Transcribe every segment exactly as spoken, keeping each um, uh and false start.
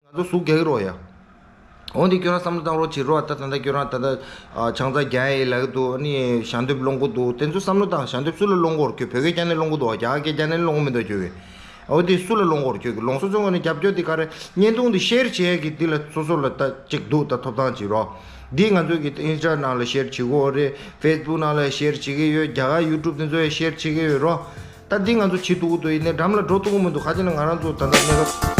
ང་ཚོ་ཟུག་རྒྱག་གི་རོགས་ཡ། འོ་འདི་ཁྱོད་རང་བསམ་བློ་བཏང་རོགས་བྱེད་རོགས། ད་ད་ལྟ་ཁྱོད་རང་ད་ལྟ་ཨ་ཆང་ས་རྒྱག་ཡས་ལབ་ཀྱི་འདུག་ཨ་ནི་ཞལ་འདེབས་སློང་གི་འདུག་དེ་ཚོ་བསམ་བློ་བཏང་། ཞལ་འདེབས་སུ་ལ་སློང་གི་ཡོད། ཁྱོད་བོད་སྐད་རྒྱབ་ནས་སློང་གི་འདུག་རྒྱ་གར་སྐད་རྒྱབ་ནས་སློང་གི་མི་འདུག་ཁྱོད་ཀྱིས། འོ་འདི་སུ་ལ་སློང་གི་ཡོད། ཁྱོད་ཀྱིས་སློང་སོང་ཙང་། ཨ་ནི་རྒྱབ་སྐྱོར་འདི་ག་རེ། བརྙན་ཐུང་འདི་ཤེར་བྱེད་ཡས་ཀྱི་འདི་ལ་སོ་སོ་ལ་ད་ཅིག་འདུག་ད་ཐོབ་ཐང་ཅིག་རོགས། འདི་ང་ཚོའི་གི་ཨིན་སི་ཊ་ནང་ལ་ཤེར་བྱེད་ཀྱི་ཡོད་རེད། ཕེ་སི་བུག་ནང་ལ་ཤེར་བྱེད་ཀྱི་ཡོད། རྒྱ་གར་ཡུ་ཊུབ་དེ་ཚོ་ཡ་ཤེར་བྱེད་ཀྱི་ཡོད་རོགས། ད་འདི་ང་ཚོ་བྱེད་ཐུབ་ཀྱི་འདུག་ཡིན་ནའི་འགྲམ་ལ་འགྲོ་ཐུབ་ཀྱི་མི་འདུག་ག་ཅི་ན་ང་རང་ཚོ་ད་ལྟ་གནས་སྐབས།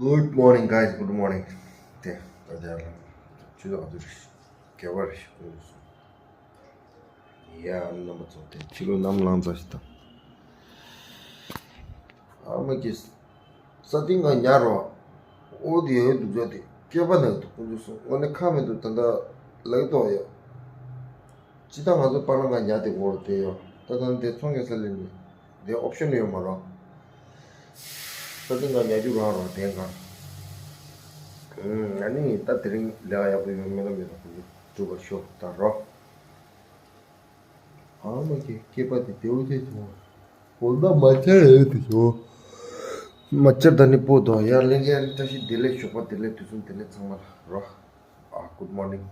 Good morning, guys. Good morning. དེ་ད་ལྟ་ལ་ཆུ་ཚོད་ག་ཚོད་རེད། བརྒྱད་པ་རེད། ཤོག་གུ་སོང་། ཡ། རྣམ་པ་ཚོ་དེ་ཕྱི་ལོགས་ནམ་ལངས་ཚར་ཞིག་དང་། ཨ་མ་ཀི། ས་སྟེང་ག་ཉར་རོ། ཨོ་དེ་ཡོད་འདུག་ཅོ་དེ་སྐྱེས་པ་ནང་དུ་ཀུན་སྤྱོད་སོང་། དངོས་གནས་ཁ་མི་འདུག་ད་ལྟ་ལག་ཏོག་ཡོད། ཅི་ད་ང་ཚོ་པ་ལང་ག་ཉར་དེ་འོར་དེ་ཡོད། ད་ད་དེ་ཚོང་གི་ས་ལེན་ནི་དེ་ཨོབ་ཤན་ཡོད་མ་རོ། ས་སྟེང་ག་ཉར་རྒྱུ་རང་རོ་དེ་ག་ཨ་ནི་ད་དེ་རིང་ལས་ཀ་ཡག་པོ་ཡོད་མེད་ལ་མེད་ལ་ཀུན་སྤྱོད་སྒྲུབ་པར་ཤོག་ད་རོ། ཨ་མ་ཀི། སྐྱེས་པ་དེ་དེའུ་ཆེ་བྱུང་། འོ་ན་མ་ཆར་རེད་དེ་བྱུང་། མ་ཆར་ད་ནི་པོ་དོ་ཡར་ལེན་གྱི་ཨ་ནི་བཀྲ་ཤིས་བདེ་ལེགས། ཞོགས་པ་བདེ་ལེགས། དུས་གསུམ་བདེ་ལེགས། ཚང་མ་ལ་རོ། ཨ། Good morning།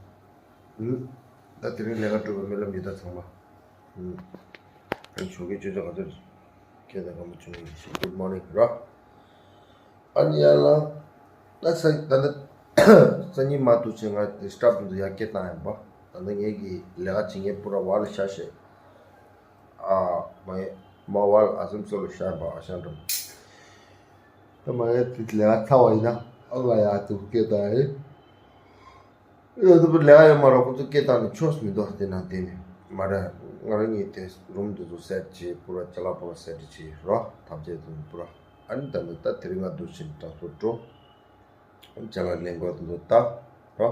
ཨུ། ད་དེ་རིང་ལས་ཀ་གྲུབ་པའི་སྨོན་ལམ་ཡོད་ད་ཚང་མ། ཨུ། ཨ་ནི་ཞོགས་ཀའི་ཆུ་ཚོད་ག་ཚོད་རེད། སྐད་དང་སྐར་མ་བཅུ་གཉིས་ཀྱི་ཞིག Good morning་རོ། ཨ་ནི་ཡ་ལ། ད་ས་ད་ནི་སང་ཉིན་མ་དུས་ཆེན་ང་དེ་སྟབས་བདེ་ཡར་སྐད་བཏང་ཡིན་པ། ད་ནི་ངེད་ཀྱི་ལས་ཀ་བྱེད་མཁན་པུ་ར་བར་ལ་ཤ་ཤེ། ཨ་མ་ཡེ་མ་བར་ལ་ཨ་སམ་སོ་ལ་ཤ་ཡིན་པ། ཨ་ཤང་འགྲམ། ད་མ་ཡེ་དེ་ལས་ཀ་ཚར་བ་ཡིན་ན་ཨ་ང་ཡར་དུ་སྐད་བཏང་ཡིན། ཡོད་དུ་ལས་ཡོད་མ་རོགས། ཁོ་ཚོ་སྐད་བཏང་ནས་ཆོག་མི་འདུག་དེ་ན་དེ་ནས་མ་རེད། ང་རང་ཉིད་དེ་རུམ་དེ་ཚོ་སེ་ཊི་བྱས། པུ་ར་ཅ་ལག་པུ་ར་སེ་ཊི་བྱས་རོ། ཐབས་ཆེ་དུ་པུ་ར། ཨ་ནི་ད་ནི་ད་དེ་རིང་ང་འདུག་ཕྱིན་དྲང་སོ་འགྲོ། ཅ་ལག་ལེན་དགོས་དུ་ད་རོ།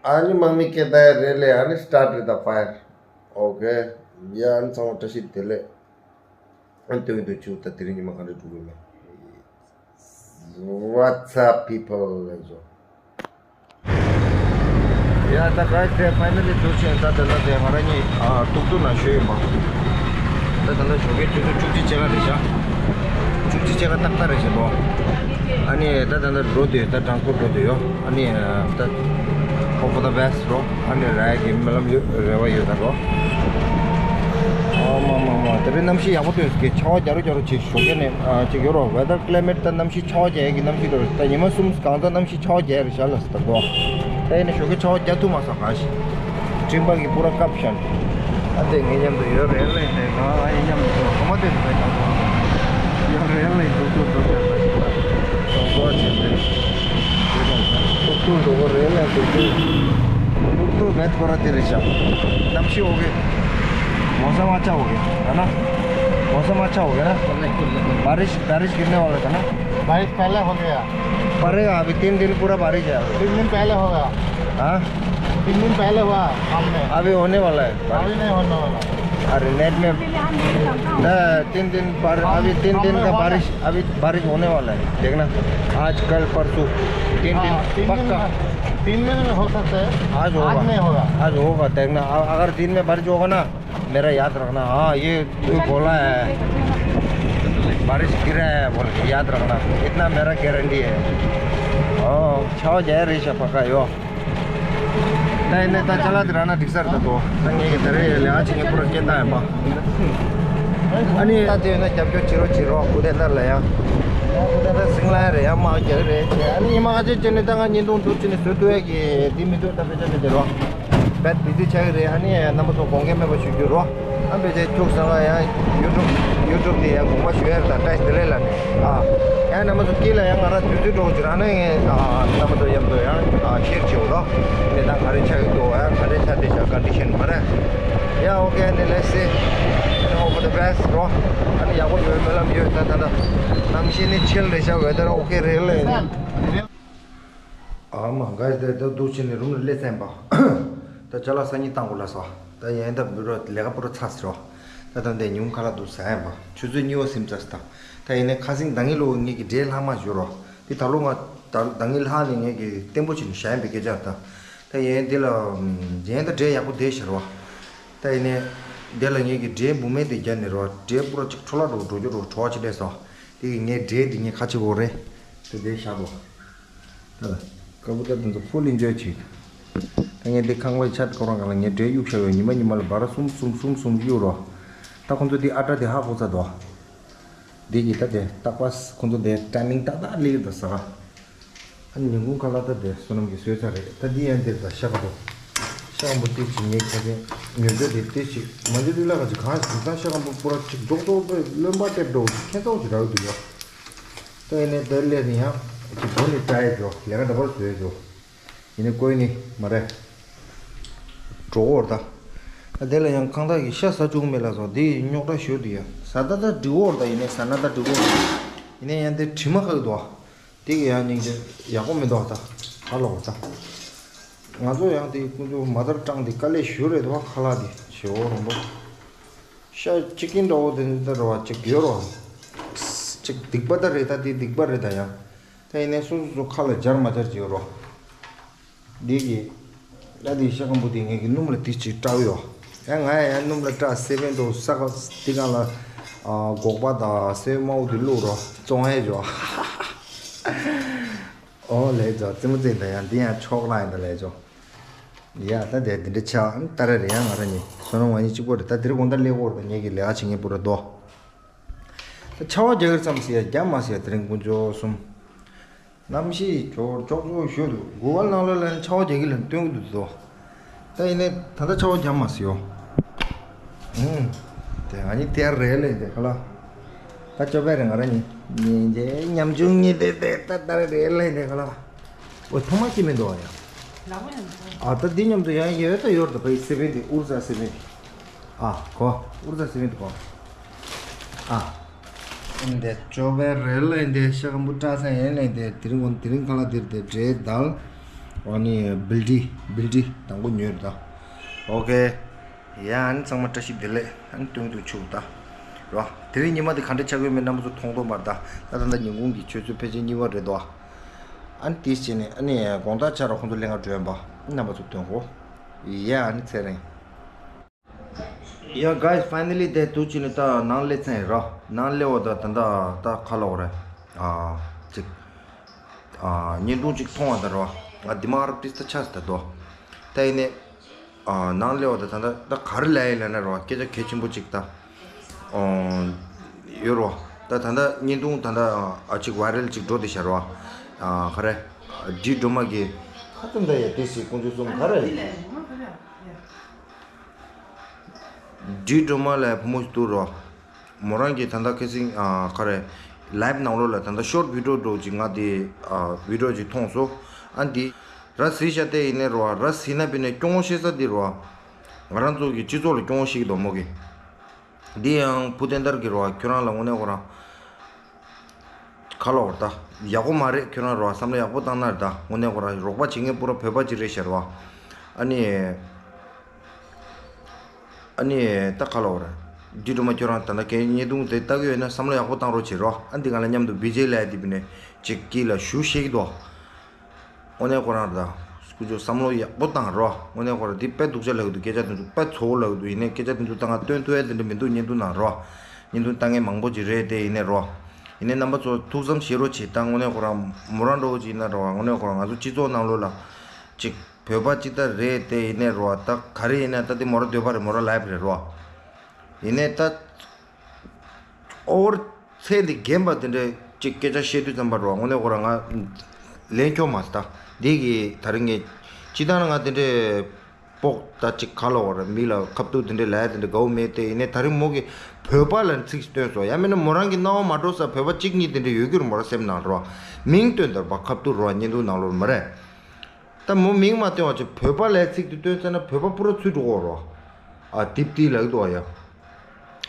ཨ་ནི་དམག་མི་སྐད་བཏང་ཡ་རེད་ལས། ཨ་ནི་སི་ཊར་ཊི་རེད་ད་ཕ་ཡར། ཨོ་ཀེ། ཡ། ཨ་ནི་ཚང་མ་བཀྲ་ཤིས་བདེ་ལེགས། ཨ་ནི་སྟོན་གྱི་འདུག་ཆུ་ད་དེ་རིང་ཉི་མ་ག་འདྲ་འགྲོ་གི་མེད། What's up, people? ལ་ཡོད། ཡ་ད་ག་དེ་ཕའི་ནལ་ལི་འདུག་ཕྱིན། ད་དེ་ལ་དེ་ང་རང་གཉིས་ཨ་ཏུག་ཏུག་ནང་ཞོན་ཡོད་མ། ད་དེ་ལ་ཞོགས་ཀའི་ཆུ་ཚོད་བཅུ་གཅིག་ཕྱེད་ཀ་རེད་ཤག་བཅུ་གཅིག་ཕྱེད་ཀ་ཏག་ཏག་རེད་ཤག་འགྲོ། ཨ་ནི་ད་ད་ད་འགྲོ་དུས་ད་དྲང་པོ་འགྲོ་དུས་ཡོད། ཨ་ནི་ད་hope for the best རོ། ཨ་ནི་ར་ཡ་གི་སྨོན་ལམ་ཡོད། རེ་བ་ཡོད་ད་རོ། ཨ་མ་མ་མ། དེ་རིང་གནམ་གཤིས་ཡག་པོ་འདུག་གི། ཆར་པ་རྒྱག་རོགས་རྒྱག་རོགས་བྱེད། ཞོགས་ཀས་ནས་ཨ་ཅིག་ཡོད་རོ། weather climate ད་གནམ་གཤིས་ཆར་པ་རྒྱག་ཡས་ཀྱི་གནམ་གཤིས་འདུག་ད་ཉི་མ་གསུམ་གང་ཙམ་གནམ་གཤིས་ཆར་པ་རྒྱག་ཡས་རེད་ཤག་ལ་ད་འགྲོ། ད་ཡིན་ན་ཞོགས་ཀས་ཆར་པ་རྒྱག་ཐུབ་མ་སོང་ག་ཞིག་སྤྲིན་པ་གིས་པུ་ར་བཀབ་བཞག་ཨ་དེ་ངའི་མཉམ་དུ་ཡོད་རེད་ལེ། དེ་ག་ཨ་ཡི་མཉམ་དུ་གོ་མ་དེ་དུ་བས་ད་ཡོད་རེད་ལེ། འདུག་འདུག་འདུག་ཡོད་ད་ཞིག་ད་གོ་བ་བྱེད་དེ། འདུག་འདུག་འགྲོ་གི་རེད་ལེ། འདུག་འདུག་འདུག་འདུག་བས་པུ་ར་དེ་རེད་ཤག་གནམ་གཤིས་ཨོ་ཀེ། मौसम अच्छा हो गया है ना? मौसम अच्छा हो गया ना? बारिश, बारिश गिरने वाला था ना? बारिश पहले हो गया। पड़ेगा, अभी तीन दिन पूरा बारिश है अभी। तीन दिन पहले होगा। हाँ? तीन दिन पहले हुआ हमने। अभी होने वाला है बारिश। अभी नहीं होने वाला। अरे नेट में, तीन दिन पर, अभी तीन दिन का बारिश, अभी बारिश होने वाला है, देखना। आज, कल, परसों, तीन दिन पक्का। तीन दिन में हो सकता है। आज होगा। आज नहीं होगा। आज होगा, देखना। अगर दिन में बारिश होगा ना, मेरा याद रखना। हाँ, ये तू बोला है, बारिश गिरा है बोल के याद रखना, इतना मेरा गारंटी है। हाँ, छः बजे ऋषभ पक्का यो। ད་ཡིན་ནའི་ད་ཅ་ལག་དེ་རག་ན་འགྲིག་ས་རེད་ད་དོ། ད་ངས་ཀྱི་ད་རེས་ལས་ཨ་ཅེ་ངས་པུ་ར་སྐད་བཏང་ཡིན་པ། ཨ་ནི་ད་དེ་ཡོད་ན་རྒྱབ་སྐྱོར་བྱེད་རོགས་བྱེད་རོགས། ཀུ་དེ་ནར་ལ་ཡ། ཀུ་དེ་ནར་སིང་ལ་རེད་ཡ། དམག་རྒྱག་རེད་བྱས། ཨ་ནི་ཉི་མ་ཨ་ཅེ་ཅེ་ནི་ད་ང་བརྙན་ཐུང་འདུག་ཅེ་ནི་བཟོ་ཐུབ་ཡ་གི་དེ་མི་འདུག་ད་དཔེ་ཆ་དེ་དེ་རོགས། བད་བི་ཛི་ཆགས་ཀྱི་རེད། ཨ་ནི་རྣམ་པ་ཚོ་དགོངས་འགལ་མེད་པ་ཞུ་རྒྱུ་རོ། ཨ་ཕལ་ཆེར་ཁྱུག་ཙམ་ཡང་ཡུ་ཊུབ་ཡུ་ཊུབ་དེ་ཡང་དགོངས་པ་ཞུ་ཡ་རེད། ད་བཀྲ་ཤིས་བདེ་ལེགས་ལ་ནི་ཨ། ཡང་རྣམ་པ་ཚོ་དཀྱིལ་ལ་ཡང་ང་རང་དུས་ཚོད་འགྲོ་གི་རང་ནས་ངས་ཨ་རྣམ་པ་ཚོ་མཉམ་དུ་ཡང་ཨ་ཤེར་བྱེད་འོ་རོ། གནས་སྟངས་ག་རེ་ཆགས་ཀྱི་འདུག་ཡང་ག་འདྲས་ཆགས་བསྡད་ཤག་ཀོན་ཌི་ཤན་མ་རེད། ཡ་ཨོ་ཀེ་ཨ་ནི་let's see and hope for the best རོ། ཨ་ནི་ཡག་པོ་ཡོད་སྨོན་ལམ་ཡོད། ད་ད་ད་གནམ་གཤིས་ནི་ཆིལ་རེད་ཤག་ཝེ་དར་ཨོ་ཀེ་རེད་ལེ། ཨ་མ་ག་ད་ད་འདུག་ཕྱིན་ནས་རུམ་ལ་སླེབས་ཚར་ཡིན་པ། ད་ཅ་ལག་སང་ཉིན་བཏང་དགོས་ལབ་སོང་། ད་ཡིན་ད་འབུ་རོ་ལས་ཀ་པུ་ར་ཚར་ཟེར་རོ། ད་ད་འདས་ཉུང་ཁ་ལག་འདུག་ཟ་ཡིན་པ། ཆུ་ཚོད་གཉིས་པ་ཟིན་ཚར་ཟེར་ད། ད་ཡིན་ནའི་ཁ་སང་ད་ངེད་ལོ་ངེད་ཀྱི་འབྲས་ལྷག་མ་བཞོ་རོ། དེ་ད་ལོ་ང་ ད་ད་ངའི་ལྷག་ནས་ངས་ཀྱི་བརྟན་པོ་བྱས་ནས་བཞག་ཡིན་པའི་སྐད་ཆ་ད། ད་ཡན་འདི་ལ་ཡན་ད་འབྲས་ཡག་པོ་བསྡད་ཤར་བ། ད་ཡིན་ནས་འདི་ལ་ངས་ཀྱི་འབྲས་འབུ་མེད་དེ་བརྒྱབ་ནས་ར་བ། འབྲས་པུ་ར་ཅིག་འཕྲོ་བརླག་འགྲོ་འགྲོ་རྒྱུ་འགྲོ་བྲོ་བ་ཅིག་སླེབས་སོང་། དེ་གི་ངས་འབྲས་འདི་ངས་ཁ་ཕྱེ་དགོས་རེད། དེ་འདི་བཞག་དགོས། ད་ལ་ཀ་བུ་ད་དེ་ཚོ་ཕུལ་ཨིན་ཇོའི་བྱེད། ད་ངས་འདི་ཁང་པའི་ཆ་དེ་ཁོ་རང་སྒང་ལ་ངས་འབྲས་གཡུག་བཞག་ཡོད། ཉི་མ་ཉི་མ་ལ་སྦ་ར་གསུམ་གསུམ་གསུམ་གསུམ་གཡུག་རོགས། ད་ཁོ་ཚོ་འདི་ཨ་ཏྲ་དེ་ཧ་གོ་ཚར་འདུག་འདི་གི་ད་དེ་རྟག་པར་ཁོ་ཚོ་དེ་ཊའི་མིང་ཏག་ཏག་སླེབས་ཡོད་ད་ཟ་ག་ཨ་ནི་ཉིན་གུང་ཁ་ལག་ད་དེ་བསོད་ནམས་ཀྱིས་བཟོས་ཚར་རེད། ད་འདི་ཡང་འདིར་ད་ཤ་ཁམ་བུ། ཤ་ཁམ་བུ་ཏིག་ཅིག་ངས་ཁ་སེང་ཉོས་འདོད་དེ་ཏིག་ཅིག་མ་འཇུ་དུས་ལ་ག་ཅིག་གང་ཞིག་ད་ཤ་ཁམ་བུ་པུ་ར་ཅིག་རྫོགས་རྫོགས་པའི་རློན་པ་སྟེར་འགྲོ་ཁྱེད་ཚོགས་ཀྱི་རག་འདུག་ཡོད། ད་ཡིན་ནའི་དེར་སླེབས་ནས་ཡང་ཅིག་སྒོ་ནས་བཀྲ་ཡས་འགྲོ་ལས་ཀ་འདྲ་པར་བཟོས་འགྲོ། ཡིན་ནའི་བཀོད་ནི་མ་རེད། འགྲོ་འོར་ད། ད་དེ་ལ་ཡང་ཁང་བདག་གིས་ཤ་ཟ་བཅུག་མེད་ལ་སོགས་འདི་རྙོག་དྲ་ཞོ་འདི་ཡ་ཟ་ད་ད་འགྲིག་འོར་ད། ཡིན་ནའི་ཟ་ན་ད་འགྲིག་འོར། ཡིན་ནའི་ཡང་དེ་དྲི་མ་ཁག་འདུག་ཨ། དེ་གི་ཡང་སྙིང་རྗེ་ཡག་པོ་མི་འདུག་ཨ། ད་ཧ་ལོག་ད། ང་ཚོ་ཡང་དེ་ཀུན་ཚོ་མ་དར་སྐྲངས་དེ་དཀའ་ལས་ཞོ་རེད་འདུག་ཨ། ཁ་ལག་དེ་ཞེ་འོ་རོང་པོ། ཤ་ཅི་ཀིན་འདྲ་བོ་དེ་འདི་ལྟར་བ་ཅིག་ཡོད་རོ། ཅིག་སྡིག་པ་ད་རེད་ད། དེ་སྡིག་པ་རེད་ད་ཡང་། ད་ཡིན་ནའི་སོ་སོ་སོ་ཁ་ལ་སྦྱར་མ་སྦྱར་ཅིག་ཡོད་རོ། འདི་གི་ད་དེ་ཤ་སྐམ་པོ་དེ་ངས་ཀྱི་སྣུམ་ལ་དེ་ཅིག་བཀྲག་ཡོད། ཡང་ང་ཡང་སྣུམ་ལ་བཀྲག་སེ་བན་དོ་ས་ག་དེ་གང་ལ་སྒོག་པ་དང་སེ་བན་མའུ་དེ་བླུགས་རོ་བཙོང་ཡས་ཡོད། ཨོ་ལས་ཇོ་རྩེད་མོ་རྩེད་ད་ཡང་འདི་ཡང་ཆོག་ལ་ཡིན་ད་ལས་ཇོ། ཡ་ད་དེ་འདི་འདྲ་ཆགས་ཨ་ནི་ད་རེ་རེ་ཡང་ང་ར་ནི་བསོད་ནམས་ང་གཉིས་གཅིག་པོ་རེད། ད་དེ་རིང་དགོང་དག་སླེབས་ཀྱི་ཡོད་རེད། ད་ངེད་ཀྱི་ལས་ཀ་བྱེད་མཁན་པོ་རེད་དོ། ད་ཆར་པ་རྒྱག་གི་རེད་བསམ་ཟེར་ཡ་རྒྱག་མ་ཟེར་ཡ། དེ་རིང་དཀོན་མཆོག་གསུམ། གནམ་གཤིས་ཅོག་ཅོག་ཅོག་ཞུ་འདུག་གུ་བལ་ནང་ལོགས་ལ་ནི་ཆར་པ་རྒྱག་གི་ལ་སྟོན་གི་འདུག་དོ། ད་ཡིན་ནའི་ད་ལྟ་ཆར་པ་རྒྱག་མ་ཟེར་ཡོ། ཨུམ། དེ་ང་གཉིས་དེར་རེད་ལས་དེ་ཁ་ལ། ད་ཅོ་པས་རེད་ང་ར་གཉིས་གཉིས་རྗེས་ཉམ་ཆུང་གཉིས་དེ་དེ་ད་ད་རེད་རེད་ལས་དེ་ཁ་ལ། ཨོ་ཐོག་མ་ཅི་མི་འདུག་ཨ་ཡ། ལག་པ་ཡང་འདུག་ཨ་ད་འདི་མཉམ་དུ་ཡང་ཡོད་ད་ཡོད་ད་བའི་སེ་བན་དེ་ཨུར་ཟ་སེ་བན་དེ། ཨ་གོ་ཨུར་ཟ་སེ་བན་དེ་གོ། ཨ། འདི་ཅོ་པས་རེད་ལས་འདི་ཤ་སྐམ་པོ་བཀྲ་ས་ཡན་ལས་འདི་དེ་རིང་འོན་དེ་རིང་ཁ་ལ་དེར་དེ་འདྲེ་དལ། ཨ་ནི་བིལ་ཌི་བིལ་ཌི་དང་པོ་ཉོས་རེད་ད། ཨོ་ཁེ། ཡ་ཨ་ནི་ཚང་མ་བཀྲ་ཤིས་བདེ་ལེགས། ཨ་ནི་སྟོན་དུ་ཆུག་ད། རོ། དེ་རིང་ཉི་མ་དེ་ག་འདྲ་ཆགས་ཀྱི་ཡོད་མེད་རྣམ་པ་ཚོ་མཐོང་མཐོང་མར་ད། ད་ད་ད་ཉིན་གུང་གི་ཆུ་ཚོད་ཕལ་ཆེར་གཉིས་པ་རེད་དོ། ཨ་ནི་དེ་བྱས་ནས་ཨ་ནི་དགོང་དག་ཆ་ར་ཁོང་ཚོ་ལས་ཀ་འགྲོ་ཡོང་པ་རྣམ་པ་ཚོ་སྟོན་གོ། ཡ་ཨ་ནི་ཚེ་རིང་། ཡ་guys, finally དེ་དུས་ཅི་ནི་ད་ནང་སླེབས་ཚར་ཡིན་རོ། ནང་སླེབས་པ་ད་ད་ད་ད་ཁ་ལོག་རེད། ཨ་ཅིག་ཨ་བརྙན་ཐུང་ཅིག་མཐོང་བ་ད་རོ། ང་དེ་མ་རབ་ཏིས་ད་ཆགས་ད་དོ། ད་ཡིན་ནས། ཨ་ནང་སླེབས་པ་ད་ད་ད་ད་ག་རེ་ལབ་ཡིན་ལབ་ན་རོ་སྐད་ཆ་གལ་ཆེན་པོ་ཅིག་ད། ཨོ། ཡོད་རོ། ད་ད་ད་བརྙན་ཐུང་ད་ད་ཨ་ཅིག་ཝའི་རལ་ཅིག་འགྲོ་དེ་ཤ་རོ། ཨ་ག་རེ། ཌི་སྒྲོལ་མ་གི། ཁ་ཙམ་ད་ཡ་དེ་ཞིག་ཀུན་སྤྱོད་གསུམ་ག་རེ་ཡིན། ཌི་སྒྲོལ་མ་ལ་བུ་མོ་ཞིག་འདུག་རོ། མོ་རང་གིས་ད་ལྟ་ཁ་སང་ཨ་ག་རེ། ལའིབ་ནང་ལོགས་ལ་ད་ལྟ་ཤོར་བི་ཌི་ཡོ་འདྲ་ཅིག་ང་དེ་ཨ་བི་ཌི་ཡོ་ཅིག་མཐོང་སོང་། ཨ་འདི། ར་སི་ཤ་དེ་ཡིན་ནའི་རོ་ར་སི་ན་བི་ནས་སྐྱོང་ཤེས་ས་འདི་རོ། ང་རང་ཚོ་གི་སྤྱི་ཚོགས་ལ་སྐྱོང་ཤེས་ཀྱི་འདུག་མོ་གི། འདི་ཡང་བུ་བསྟན་དར་གི་རོ་ཁྱོད་རང་ལ་དངོས་གནས་ཁོ་རང་། ཁ་ལོ་བར་ད། ཡག་པོ་མ་རེད་ཁྱོད་རང་རོ་བསམ་བློ་ཡག་པོ་བཏང་ན་རེད་ད་དངོས་གནས་ཁོ་རང་རོགས་པ་བྱེད་མཁན་པུ་ར་བོད་པ་ཅིག་རེད་ཤག་རོ། ཨ་ནི། ཨ་ནི་ད་ཁ་ལོ་བར། འདི་སྒྲོལ་མ་ཁྱོད་རང་ད་ལྟ་གའི་བརྙན་ཐུང་དེ་ལྟ་གི་ཡོད་ན་བསམ་བློ་ཡག་པོ་བཏང་རོགས་བྱེད་རོ། ཨ་འདི་ག་ལ་མཉམ་དུ་བི་ཇེ་ལབ་ཡ་དེ་བི་ནས་ཅིག་དཀྱིལ་ལ་ཞུ་ཤེས་ཀྱི་འདུག་དངོས་གནས་ཁོ་རང་རེད་ད། སྐུ་མཆོག་བསམ་བློ་ཡག་པོ་བཏང་རོ། དངོས་གནས་ཁོ་རང་འདི་དཔེ་སྡུག་ཅག་ལབ་ཀྱི་འདུག་སྐད་ཆ་དེ་ཚོ་དཔེ་ཚོ་བོ་ལབ་ཀྱི་འདུག་ཡིན་ནའི་སྐད་ཆ་དེ་ཚོ་ད་ང་སྟོན་ཐུབ་ཡ་དེ་འདྲ་མི་འདུག་བརྙན་ཐུང་ནང་རོ། བརྙན་ཐུང་ལྟ་མཁན་མང་པོ་ཅིག་རེད་དེ་ཡིན་ནའི་རོ། ཡིན་ནའི་རྣམ་པ་ཚོ་ཐུགས་བསམ་བཞེས་རོགས་བྱེད་ད་དངོས་གནས་ཁོ་རང་མོ་རང་འདྲ་བོ་ཅིག་ཡིན་ན་རོ་དངོས་གནས་ཁོ་རང་ང་ཚོ་སྤྱི་ཚོགས་ནང་ལོགས་ལ། ཅིག་བོད་པ་ཅིག་ད་རེད་དེ་ཡིན་ནའི་རོ་ད་ག་རེ་ཡིན་ན་ད་དེ་མོ་རང་འདོད་པ་རེད་མོ་རང་ལའིབ་རེད་རོ། ཡིན་ནའི་ད། ཨོ་བར་ཚད་འདི་རྒན་པ་དེ་འདྲས་ཅིག་སྐད་ཆ་བཤད་དུས་ཙམ་པ་རོ་དངོས་གནས་ཁོ་རང་ང་ལན་ཁྱོག་མ་ཟ་ད་འདི་གི་ད་རིང་ངས་ཅི་ལྟར་ང་དེ་འདྲས་པོག་ད་ཅིག་ག་ལ་བར་མི་ལ་ཁ་ཐུག་དེ་འདྲས་ལབ་ཡ་དེ་འདྲས་དགའ་བོ་མེད་དེ་ཡིན་ནའི་ད་རིང་མོ་གི་བོད་པ་ལ་ཚིག་སྟོན་སོང་ཡང་མིན་ན་མོ་རང་གི་སྣང་བ་མ་འགྲོ་ས་བོད་པ་གཅིག་གཉིས་དེ་འདྲས་ཡོད་རྒྱུ་རེད་མོ་རང་སེམས་ནང་རོ་མིང་སྟོན་དར་པ་ཁ་ཐུག་རོ་བརྙན་ཐུང་ནང་ལོགས་མ་རེད། ད་མོ་མིང་མ་བཏོན་པ་ཅིག་བོད་པ་ལབ་ཚིག་དེ་བཏོན་ཚར་ན་བོད་པ་པུ་ར་ཚུད་འགྲོ་གོ་རོ། ཨ་ཏིབ་ཏི་ལབ་ཀྱི་འདུག་ཨ་ཡ།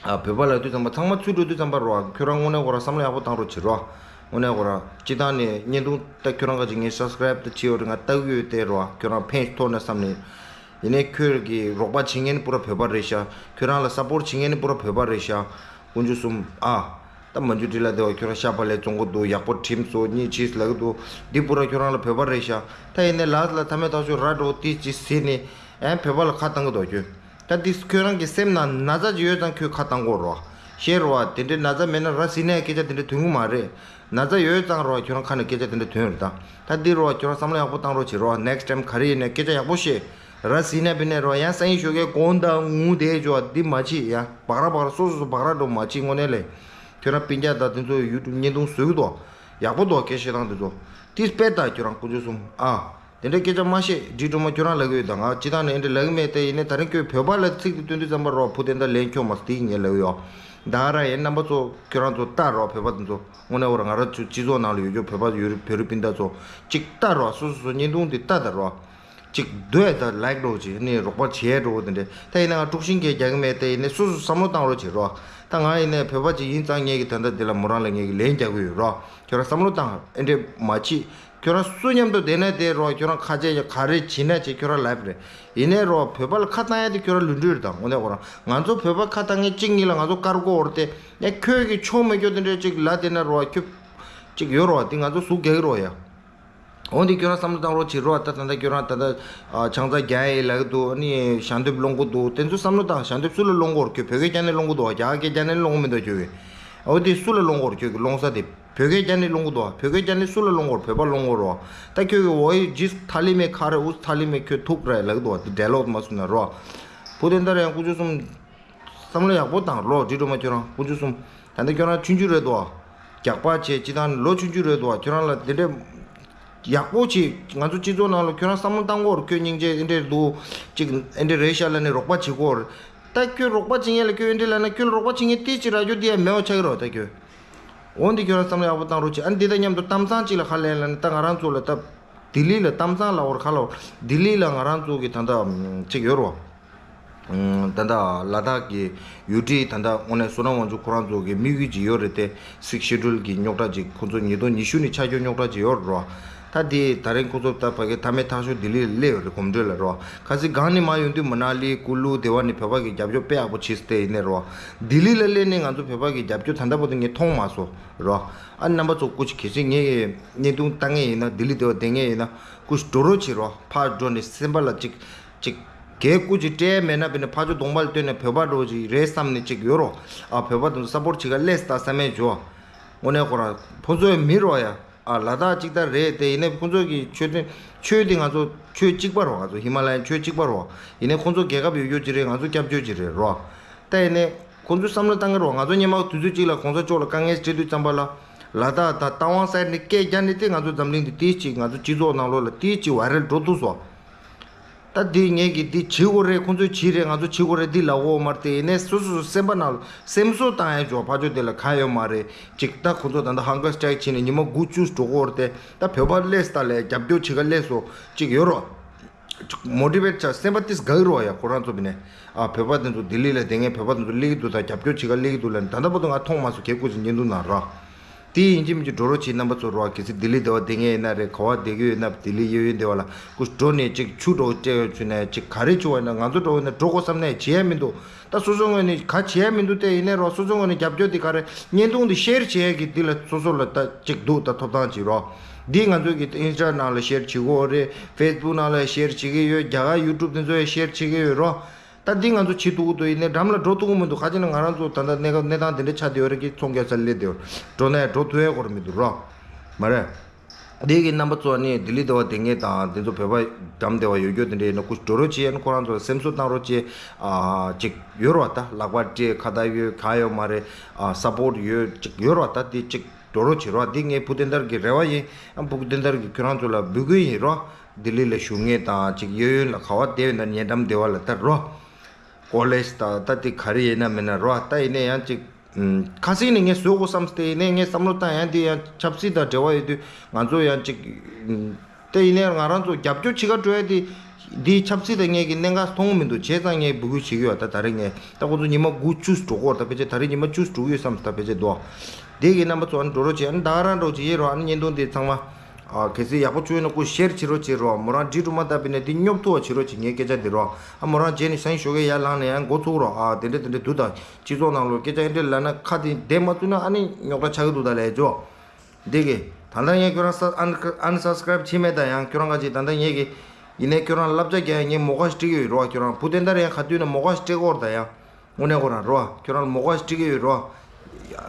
ཨ་བོད་པ་ལབ་དུས་ཙམ་པ་ཚང་མ་ཚུད་འགྲོ་དུས་ཙམ་པ་རོ་ཁྱོད་རང་དངོས་གནས་ཁོ་རང་བསམ་བློ་ཡག་པོ་བཏང་རོགས་བྱེད་རོ། དངོས་གནས་ཁོ་རང་སྤྱི་བཏང་ནས་བརྙན་ཐུང་ལྟ་ཁྱོད་རང་ག་ཅིག་ངས་སབ་སི་ཀ་རེབ་ད་བྱས་ཡོད་རེད་ང་ལྟ་གི་ཡོད་དེ་རོ་ཁྱོད་རང་ཕན་ཐོགས་ན་བསམ་ནས། ཡིན་ནའི་ཁྱོད་ཀྱི་རོགས་པ་བྱེད་མཁན་ནི་པུ་ར་བོད་པ་རེད་ཤག་ཁྱོད་རང་ལ་སབ་པོར་བྱེད་མཁན་ནི་པུ་ར་བོད་པ་རེད་ཤག་དཀོན་མཆོག་གསུམ་ཨ། ད་མ་འཇུ་འདྲི་ལ་དེ་བ་ཁྱོད་རང་ཤ་བག་ལེབ་བཙོང་གི་འདུག། ཡག་པོ་དྲིམ་སོ་གཉིས་ཕྱིས་ལབ་ཀྱི་འདུག། འདི་པུ་ར་ཁྱོད་རང་ལ་བོད་པ་རེད་ཤག། ད་ཡིན་ནའི་ལ་ལ་ཐ་མའི་ཐག་ཆོད་ར་འགྲོ་ཏི་ཅི་ཟེར་ནས་ཨེ་བོད་པ་ལ་ཁ་བཏང་གི་འདུག་ཁྱོད། ད་འདི་ཁྱོད་རང་གི་སེམས་ནང་ན་ཚ་ཅིག་ཡོད་ཙང་ཁྱོད་ཁ་བཏང་གི་རེད་བ། ཤེས་རེད་བ། དེ་འདྲའི་ན་ཚ་མེད་ན་ར་ཟིན་ནའི་སྐད་ཆ་དེ་འདྲ་ཐོན་གི་མ་རེད། ན་ཚ་ཡོད་ཙང་རེད་བ། ཁྱོད་རང་ཁ་ནས་སྐད་ཆ་དེ་འདྲ་ཐོན་རེད་ད། ད་འདི་རེད་བ། ཁྱོད་རང་བསམ་བློ་ཡག་པོ་བཏང་རོགས་བྱེད་རེད་བ། next time་ག་རེ་ཡིན་ནའི་སྐད་ཆ་ཡག་པོ་བཤད། ར་ཟིན་ན་བི་ནས་རེད་བ། ཡང་སང་ཉིན་ཞོགས་ཀས་དགོང་དག་ངུ་བསྡད་འཇོག་འདི་མ་བྱེད་ཡ། བག་ར་བག་ར་སོ་སོ་སོ་བག་ར་འགྲོ་མ་བྱེད་དངོས་གནས་ལས། ཁྱོད་རང་སྤུན་ཀྱག་དང་དེ་ཚོ་ཡུ་ཊུབ་བརྙན་ཐུང་བཟོ་གི་འདུག། ཡག་པོ་འདུག་སྐད་བཤད་སྟངས་དེ་ཚོ། དེ་དཔེ་ལྟ་ཁྱོད་རང་དཀོན་མཆོག་གསུམ་ཨ། དེ་འདྲའི་སྐད་ཆ་མ་བཤད། འདྲི་སྒྲོལ་མ་ཁྱོད་རང་ལབ་ཀྱི་ཡོད་ད། ང་སྤྱི་བཏང་ནས་ཨེ་འདྲ་ལབ་ཀྱི་མེད། དེ་ཡིན་ནའི་ད་རིང་ཁྱོད་བོད་པ་ལ་ཚིག་དེ་བཏོན་དུས་ཙམ་པ་རོགས་བུ་དེ་འདྲ་ལན་འཁྱོག་མ་སོང་། དེ་ངས་ལབ་ཀྱི་ཡོད། ད་ར་ཡིན་རྣམ་པ་ཚོ་ཁྱོད་རང་ཚོ་ལྟ་རོགས། བོད་པ་དེ་ཚོ་དངོས་གནས་འོ་ར་ང་རང་ཚོ་སྤྱི་ཚོགས་ནང་ལ་ཡོད་རྒྱུ་བོད་པ་ཡོད་རེད། བོད་རིགས་སྤུན་ཟླ་ཚོ་གཅིག་ལྟ་རོགས། སོ་སོ་སོ་བརྙན་ཐུང་དེ་ལྟ་ད་རོགས། གཅིག་སྡོད་ད་ལའིག་འགྲོ་བྱེད་ནི་རོགས་པ་བྱས་འགྲོ་དེ་འདྲ། ད་ཡིན་ན་ང་དཀྲུག་ཤིང་གས་རྒྱག་གི་མེད། དེ་ཡིན་ནའི་སོ་སོ་བསམ་བློ་བཏང་རོགས་བྱེད་རོགས། ད་ང་ཡིན་ནའི་བོད་པ་ཅིག་ཡིན་ཙང་ངས་ཀྱི་ད་ལྟ་དེ་ལ་མོ་རང་ལ་ངས་ཀྱི་ལན་རྒྱག་གི་ཡོད་རོགས། ཁྱོད་རང་བསམ་བློ་བཏང་། ཨེ་འདྲས་མ་བྱེད། ཁྱོད་རང་སུ་མཉམ་དུ་བསྡད་ན་བསྡད་རོགས། ཁྱོད་རང་ཁ་ཆད་ཡ་ག་རེ་བྱེད་ན་བྱེད། ཁྱོད་རང་ལབ་རེད། ཡིན་ནའི་རོགས་བོད་པ་ལ་ཁ་བཏང་ཡ་དེ་ཁྱོད་རང་ལུས་འབྲེལ་རེད། ད་དངོས་གནས་ཁོ་རང་ང་ཚོ་བོད་པ་ཁ་བཏང་མཁན་གཅིག་གཉིས་ལ་ང་ཚོ་དཀར་པོ་འོར་ཏེ་ཡ་ཁྱོད་ཀྱི་ཆོ་མེད་ཁྱོད་དེ་འདྲས་ཅིག་ལབ་བསྡད་ན་རོགས། ཁྱོད་ཅིག་ཡོད་རོགས། དེ་ང་ཚོ་ཟུག་རྒྱག་གི་རོགས་ཡ། འོ་འདི་ཁྱོད་རང་བསམ་བློ་བཏང་རོགས་བྱེད་རོགས། ད་ད་ལྟ་ཁྱོད་རང་ད་ལྟ་ཨ་ཆང་ས་རྒྱག་ཡས་ལབ་ཀྱི་འདུག། ཨ་ནི་ཞལ་འདེབས་སློང་གི་འདུག། དེ་ཚོ་བསམ་བློ་བཏང་། ཞལ་འདེབས་སུ་ལ་སློང་གི་ཡོད་རེད། ཁྱོད་བོད་སྐད་རྒྱག་ནས་སློང་གི་འདུག། རྒྱ་གར་སྐད་རྒྱག་ནས་སློང་གི་མི་འདུག་ཁྱོད་ཀྱིས། འོ་དེ་སུ་ལ་སློང་གི་ཡོད་རེད། ཁྱོད་ཀྱི་སློང་ས་དེ་བོད་སྐད་རྒྱག་ནས་སློང་གི་འདུག། བོད་སྐད་རྒྱག་ནས་སུ་ལ་སློང་གི་ཡོད་རེད། བོད་པ་སློང་གི་ཡོད་རེད། ད་ཁྱོད་ཀྱིས་འོ་ཡི་ཇིས་ཐ་ལི་མེ་ཁ་རེ་ཨུས་ཐ་ལི་མེ་ཁྱོད་ཐུག་རེད་ལབ་ཀྱི་འདུག། དེ་འབྲེལ་ལོག་མ་སུ་ན་རོགས། བུ་དེ་འདྲ་རེད། ཡང་དཀོན་མཆོག་གསུམ། བསམ་བློ་ཡག་པོ་བཏང་རོགས། འདྲི་སྒྲོལ་མ་ཁྱོད་རང་དཀོན་མཆོག་གསུམ། ད་ལྟ་ཁྱོད་རང་ཆུང་ཆུང་རེད་དོ། རྒྱགས་པ་བྱས་ཅི་དང་ལོ་ཆུང་ཆུང་རེད་དོ། ཁྱོད་རང་ལ་དེ་འདྲས་ཡག་པོ་བྱས། ང་ཚོ་སྤྱི་ཚོགས་ནང་ལ་ཁྱོད་རང་བསམ་བློ་བཏང་གོ། ཁྱོད་སྙིང་རྗེ་ཨེ་འདྲས་འདུག། ཅིག་ཨེ་འདྲས་རེད་ཤག་ལབ་ནས་རོགས་པ་བྱེད་གོ། ད་ཁྱོད་རོགས་པ་བྱེད་མཁན་ལ་ཁྱོད་ཨེ་འདྲས་ལབ་ན་ཁྱོད་ལ་རོགས་པ་བྱེད་མཁན་དེ་ཅིག་རག་རྒྱུ་དེ་ཡང་མེད་པ་ཆགས་ཀྱི་རོགས། ད་ཁྱོད་འོན་ཏེ་ཁྱོད་རང་བསམ་བློ་ཡག་པོ་བཏང་རོགས་བྱེད། ཨ་ནི་འདི་དང་མཉམ་དུ་གཏམ་བཟང་ཅིག་ལ་ཁ་ལེན་ལབ་ནས་ད་ང་རང་ཚོ་ལ་ད་ལྡི་ལི་ལ་གཏམ་བཟང་ལབ་དགོས་རེད། ཁ་ལབ་དགོས་རེད། ལྡི་ལི་ལ་ང་རང་ཚོ་གི་ད་ལྟ་ཅིག་ཡོད་རོགས། ད་ལྟ་ལ་དྭགས་ཀྱི་ཡུལ་གྲུ་ད་ལྟ་དངོས་གནས་བསོད་ནམས་དབང་ཕྱུག་ཁོ་རང་ཚོ་གི་དམིགས་ཡུལ་ཅིག་ཡོད་རེད་དེ། སིགས་ཤེ་ཌུལ་གྱི་རྙོག་དྲ་ཅིག་ཁོ་ཚོ་ཉིས་སྟོང་ཉི་ཤུ་ནས་ཆགས་རྒྱུ་རྙོག་དྲ་ཅིག་ཡོད་རེད་རོ། ད་དེ་ད་རིང་ཁོ་ཚོ་ད་ཕ་གི་མཐའ་མའི་ཐག་གཅོད་ལྡི་ལི་ལ་སླེབས་ཡོད་རེད། གོམ་བགྲོད་ལ་རོ། ཁ་སང་སྒང་ནས་མར་ཡོང་དུས་མ་ན་ལི་ཀུ་ལུ་དེ་བ་ནས་བོད་པ་གི་རྒྱབ་སྐྱོར་དཔེ་ཡག་པོ་བྱས་ཏེ་ཡིན་ནས་རོ། ལྡི་ལི་ལ་སླེབས་ནས་ང་ཚོ་བོད་པ་གི་རྒྱབ་སྐྱོར་ད་ལྟ་བར་དུ་ངས་མཐོང་མ་སོང་རོ། ཨ་རྣམ་པ་ཚོ་སྐུ་མཁྱེན། གལ་སྲིད་ངས་བརྙན་ཐུང་ལྟ་མཁན་ཡིན་ན། ལྡི་ལི་དེ་བ་བསྡད་མཁན་ཡིན་ན་སྐུ་མཁྱེན་འགྲོ་རོགས་བྱེད་རོ། ཕར་འགྲོ་ནས་སེམས་པ་ལ་ཅིག་ཅིག་གས་སྐུ་ཅིག་སྤྲད་མེད་ན་བས་ན་ཕར་ཕྱོགས་གདོང་པ་ལ་ལྟོས་ནས་བོད་པ་འདྲ་བོ་ཅིག་རེད་བསམ་ནས་ཅིག་ཡོད་རོགས། ཨ་བོད་པ་དེ་ཚོ་སབ་པོར་ཊི་བྱེད་ག་སླེབས་ད་བསམ་མེད་འཇོ། དངོས་གནས་ཁོ་རང་ཁོ་ཚོའི་མི་རོ་ཡ། ཨ་ལ་དྭགས་གཅིག་ལྟར་རེད་དེ། ཡིན་ནའི་ཁོ་ཚོ་གི་ཆོས་དེ་ཆོས་དེ་ང་ཚོ་ཆོས་གཅིག་པ་རོ། ང་ཚོ་ཧི་མ་ལ་ཡན་ཆོས་གཅིག་པ་རོ། ཡིན་ནའི་ཁོ་ཚོ་རྒྱལ་ཁབ་ཡོད་རྒྱུ་ཅིག་རེད། ང་ཚོ་སྐྱབས་བཅོལ་ཅིག་རེད་རོ། ད་ཡིན་ནའི་ཁོ་ཚོས་བསམ་བློ་བཏང་གི་རོ། ང་ཚོ་སྔོན་མ་དུས་ཚོད་གཅིག་ལ་གོང་ས་མཆོག་ལ་དཀའ་ངལ་འཕྲད་དུས་ཙམ་པ་ལ་ལ་དྭགས་དང་རྟ་དབང་སའིཌ་ནས་སྐད་རྒྱག་ནས་དེ་ང་ཚོ་འཛམ་གླིང་འདི་དེ་གཅིག་ང་ཚོ་སྤྱི་ཚོགས་ནང་ལོགས་ལ་དེ་གཅིག་ཝའི་རལ་འགྲོ་ཐུབ་སོང་། ད་འདི་ངས་ཀྱིས་འདི་བྱེད་དགོས་རེད། ཁོང་ཚོས་བྱེད་རེད། ང་ཚོ་བྱེད་དགོས་རེད། འདི་ལབ་དགོས་མ་རེད་དེ། ཡིན་ནའི་སོ་སོ་སོ་སེམས་པ་ནང་ལ་སེམས་གསོ་བཏང་ཡ་འཇོག་ཕར་ཕྱོགས་དེ་ལ་གང་ཡོད་མ་རེད་ཅིག། ད་ཁོང་ཚོ་ད་ལྟ་ཧང་གར་སི་ཊེག་བྱས་ནས་ཉི་མ་དགུ་བཅུ་འགྲོ་གི་ཡོད་རེད་དེ། ད་བོད་པ་སླེབས་ས་ལ་རྒྱབ་སྐྱོར་བྱེད་ག་སླེབས་སོང་ཅིག་ཡོད་རོགས། མོ་ཊི་ཝེཊ་བྱ། སེམས་པ་ཏིས་དགའ་གི་རོགས་ཡ། ཁོ་རང་ཚོ་བི་ནས་ཨ་བོད་པ་དེ་ཚོ་ལྡི་ལི་ལ་བསྡད་མཁན་བོད་པ་དེ་ཚོ་སླེབས་ཀྱི་འདུག་དང་རྒྱབ་སྐྱོར་བྱེད་ག་སླེབས་ཀྱི་འདུག་ལབ་ནས་ད་ལྟ་བར་དུ་ང་མཐོང་མ་སོང་། གལ་སྐུ་ཅིག་བརྙན་ཐུང་ནང་རོགས། དེ་ཡིན་གཅིག་མིན་གཅིག་འགྲོ་རོགས་བྱེད། རྣམ་པ་ཚོ་རོགས། གལ་སྲིད་ལྡི་ལི་དེ་བ་བསྡད་མཁན་ཡིན་ན་རེད། ག་བ་བསྡད་ཀྱི་ཡོད་ན་ལྡི་ལི་གཡས་གཡོན་དེ་བ་ལ་སྐུ་འགྲོ་ནས་ཅིག་ཆུ་འགྲོ་སྤྲད་ཡོད་ཚུལ་ནས་ཅིག་ག་རེ་བྱུང་བ་ཡིན་ན། ང་ཚོ་འགྲོ་ཡོད་ན་འགྲོ་དགོས་བསམ་ནས་བྱེད་ཡ་མི་འདུག། ད་སོ་སོའི་ངོས་ནས་ག་བྱེད་ཡ་མི་འདུག་སྟེ། ཡིན་ནའི་རོགས་སོ་སོའི་ངོས་ནས་རྒྱབ་སྐྱོར་དེ་ག་རེ། བརྙན་ཐུང་འདི་ཤེར་བྱེད་ཡ་གི་འདི་ལ་སོ་སོ་ལ་ད་ཅིག་འདུག། ད་ཐོབ་ཐང་ཅིག་རོགས། འདི་ང་ཚོའི་གི་ཨིན་སི་ཊ་ནང་ལ་ཤེར་བྱེད་ཀྱི་ཡོད་རེད། ཕེ་སི་བུག་ནང་ལ་ཤེར་བྱེད་ཀྱི་ཡོད། རྒྱ་གར་ཡུ་ཊུབ་དེ་ཚོ་ཡ་ཤེར་བྱེད་ཀྱི་ཡོད་རོགས། ད་འདི་ང་ཚོ་བྱེད་ཐུབ་ཀྱི་འདུག། ཡིན་ནའི་འགྲམ་ལ་འགྲོ་ཐུབ་ཀྱི་མི་འདུག། ག་ཅི་ན་ང་རང་ཚོ་ད་ལྟ་གནས་སྐབས་གནས་སྟངས་དེ་འདྲ་ཆགས་བསྡད་ཡོད་རེད། གི་ཚོང་རྒྱག་ས་སླེབས་བསྡད་ཡོད། འགྲོ་ནའི་འགྲོ་ཐུབ་ཡ་སྐོར་མི་འདུག་རོགས། མ་རེད། འདི་གི་རྣམ་པ་ཚོ་ནི་ལྡི་ལི་དེ་བ་བསྡད་མཁན་དང་དེ་ཚོ་བོད་པ་འགྲམ་དེ་བ་ཡོད་རྒྱུ་དེ་འདྲ་ཡིན་ན་སྐུ་འགྲོ་རོགས་བྱེད། ཨ་ནི་ཁོ་རང་ཚོ་ལ་སེམས་གསོ་བཏང་རོགས་བྱེད། ཨ་ཅིག་ཡོད་རོགས། ད་ལག་པ་སྤྲད་ཁ་བརྡ་ཡོད་གང་ཡོད་མ་རེད། ཨ་སབ་པོར་ཊི་ཡོད་ཅིག་ཡོད་རོགས། ད་དེ་ཅིག་འགྲོ་རོགས་བྱེད་རོགས། འདི་ངའི་བུ་དེ་འདར་གི་རེ་བ་ཡིན། ཨ་བུ་དེ་འདར་གི་ཁྱོད་རང་ཚོ་ལ་འབོད་སྐུལ་ཡིན་རོགས། ལྡི་ལི་ལ་བཞུགས་མཁན་དང་ཅིག་གཡས་གཡོན་ལ་ག་བ་བསྡད་ཡོད་ན་ཉེ་འགྲམ་དེ་བ་ལ་ད་རོགས། ཀོ་ལེཇ་དང་ད་དེ་ག་རེ་ཡིན་ན་མིན་ན་རོ། ད་ཡིན་ན་ཡང་ཅིག་ཁ་སང་ནས་ངས་བཟོ་དགོས་བསམ་སྟེ། ཡིན་ནའི་ངས་བསམ་བློ་བཏང་ཡང་དེ་ཡང་ཆབ་སྲིད་དང་འབྲེལ་བ་ཡོད་དུས་ང་ཚོ་ཡང་ཅིག་དེ་ཡིན་ནའི་ང་རང་ཚོ་རྒྱབ་སྐྱོར་བྱེད་ག་འགྲོ་ཡ་དེ་འདིའི་ཆབ་སྲིད་དང་ངས་ཀྱི་གནད་འགག་མཐོང་གི་མི་འདུག། བྱས་ཙང་ངས་འབོད་སྐུལ་བྱེད་ཀྱི་ཡོད། ད་ད་རེས་ངས་ད་ཁོ་ཚོ་ཉི་མ་དགུ་བཅུ་འགྲོ་གི་ཡོད་རེད། ད་ཕལ་ཆེར་ད་རེས་ཉི་མ་བཅུ་འགྲོ་གི་ཡོད་བསམ། ད་ཕལ་ཆེར་འདུག། དེ་གི་རྣམ་པ་ཚོ་ཨ་ནི་འགྲོ་རོགས་བྱེད། ཨ་ནི་ད་ག་རང་འགྲོ་བྱེད་ཡིན་རོགས། ཨ་ནི་བརྙན་ཐུང་དེ་ཚང་མ་ ཨ་གལ་སྲིད་ཡག་པོ་བྱུང་ཡོད་ན་སྐུ་ཤེར་བྱེད་རོགས་བྱེད་རོགས། མོ་རང་འདྲི་རུ་མ་བཏབ་པ་ཡིན་ན་དེ་སྙོབ་ཐུབ་པ་བྱེད་རོགས་བྱེད། ངའི་སྐད་ཆ་འདི་རོགས། ཨ་མོ་རང་རྗེས་ནས་སང་ཉིན་ཞོགས་ཀས་ཡར་ལངས་ནས་ཡང་འགོ་ཚུགས་རོགས། ཨ་དེ་འདྲ་དེ་འདྲ་འདུག་ད་སྤྱི་ཚོགས་ནང་ལོགས་སྐད་ཆ་ཨེ་འདྲ་ལབ་ན་ཁ་དེ་བདེ་མ་བཙུགས་ན་ཨ་ནི་རྙོག་དྲ་ཆགས་ཀྱི་འདུག་ད་ལས་ཇོ། འདི་གི་ད་ལྟ་ངས་ཁྱོད་རང་ས་ཨན་ཨན་སབ་སི་ཀ་རེབ་བྱེད་མེད་ད། ཡང་ཁྱོད་རང་ག་ཅིག་ད་ལྟ་ངས་གི་ཡིན་ནའི་ཁྱོད་རང་ལབ་བྱ་རྒྱག་ཡ། ངས་མོ་ཁ་ཞིག་སྤྲད་ཀྱི་ཡོད་རོགས། ཁྱོད་རང་བུ་དེ་འདྲ་ཡང་ག་དུས་ན་མོ་ཁ་ཞིག་སྤྲད་ཀྱི་ཡོད་རེད་ད། ཡང་དངོས་གནས་ཁོ་རང་རོགས། ཁྱོད་རང་ལ་མོ་ཁ་ཞིག་སྤྲད་ཀྱི་ཡོད་རོགས།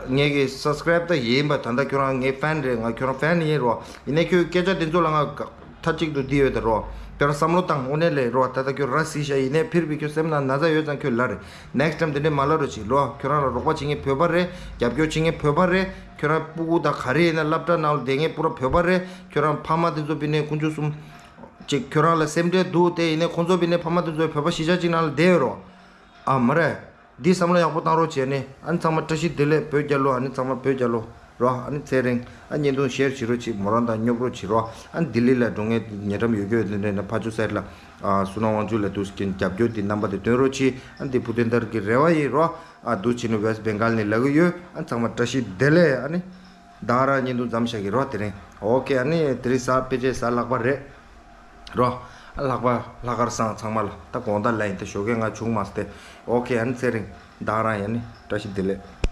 ངས་གི་སབ་སི་ཀ་རེབ་ད་ཡིན་པ། ད་ལྟ་ཁྱོད་རང་ངའི་ཕེན་རེད། ང་ཁྱོད་རང་ཕེན་ཡིན་རོགས། ཡིན་ནའི་ཁྱོད་སྐད་ཆ་དེ་ཚོ་ལ་ང་མཐའ་གཅིག་ཏུ་འདི་ཡོད་ད་རོགས། ཁྱོད་རང་བསམ་བློ་བཏང་། དངོས་གནས་ལས་རོགས། ད་ལྟ་ཁྱོད་ར་བཟི་ཤག་ཡིན་ནའི་ཕིར་བི་ཁྱོད་སེམས་ནང་ན་ཚ་ཡོད་ཙང་ཁྱོད་ལ་རེད། ནེགསི་ཊའིམ་དེ་འདྲས་མ་ལབ་རོགས་བྱེད་རོགས། ཁྱོད་རང་ལ་རོགས་པ་བྱེད་མཁན་བོད་པ་རེད། རྒྱབ་སྐྱོར་བྱེད་མཁན་བོད་པ་རེད། ཁྱོད་རང་སྤུ་གུ་དང་ག་རེ་ཡིན་ན་སློབ་གྲྭ་ནང་ལ་བསྡད་མཁན་པུ་ར་བོད་པ་རེད། ཁྱོད་རང་ཕ་མ་དེ་ཚོ་བི་ནས་ཁོང་ཚོ་གསུམ་ཅིག་ཁྱོད་རང་ལ་སེམས་ཁྲལ་འདུག་དེ་ཡིན་ནའི་ཁོང་ཚོ་བི་ནས་ཕ་མ་དེ་ཚོ་བོད་པ་གཞིས་ཆགས་གཅིག་ནང་ལ་བསྡད་ཡོད་རོགས། ཨ་མ་རེད། འདི་བསམ་བློ་ཡག་པོ་བཏང་རོགས་བྱས་ནས། ཨ་ནི་ཚང་མ་བཀྲ་ཤིས་བདེ་ལེགས་བོད་རྒྱལ་ལོ། ཨ་ནི་ཚང་མ་བོད་རྒྱལ་ལོ་རོ། ཨ་ནི་ཚེ་རིང་། ཨ་བརྙན་ཐུང་ཤེར་བྱེད་རོགས་བྱེད། མོ་རང་དང་སྙོབ་རོགས་བྱེད་རོགས། ཨ་ནི་ལྡི་ལི་ལ་འགྲོ་མཁན་ཉེ་འགྲམ་ཡོད་རྒྱུ་ཡོད་དེ་འདྲ་ན་ཕ་ཇོ་སའིཌ་ལ་ཨ་སུ་ན་དབང་ཕྱུག་ལ་འདུག་ཟེར་མཁན་རྒྱབ་སྐྱོར་དེ་རྣམ་པ་དེ་སྟོན་རོགས་བྱེད། ཨ་ནི་འདི་བུ་དོན་དར་གྱི་རེ་བ་ཡིན་རོ། ཨ་འདུག་བྱས་ནས་ཝེསྟ་བེང་གལ་ནས་ལབ་ཀྱི་ཡོད། ཨ་ནི་ཚང་མ་བཀྲ་ཤིས་བདེ་ལེགས། ཨ་ནི་ད་ག་རང་བརྙན་ཐུང་མཚམས་བཞག་གི་རོ་དེ་རིང་། ཨོ་ཁེ། ཨ་ནི་དེ་རིང་གཟའ་ཕལ་ཆེར་གཟའ་ལྷག་པ་རེད། རོ། ལྷག་པ་ལྷག་དཀར་བཟང་ཚང་མ་ལ་ད་དགོང་དག་ལ་ཡིན་ད། ཞོགས་ཀས་ང་བྱུང་མ་སྟེ། ཨོ་ཁེ། ཨ་ནི་ཚེ་རིང་། ད་ག་རང་ཡིན་ནི། བཀྲ་ཤིས་བདེ་ལེགས།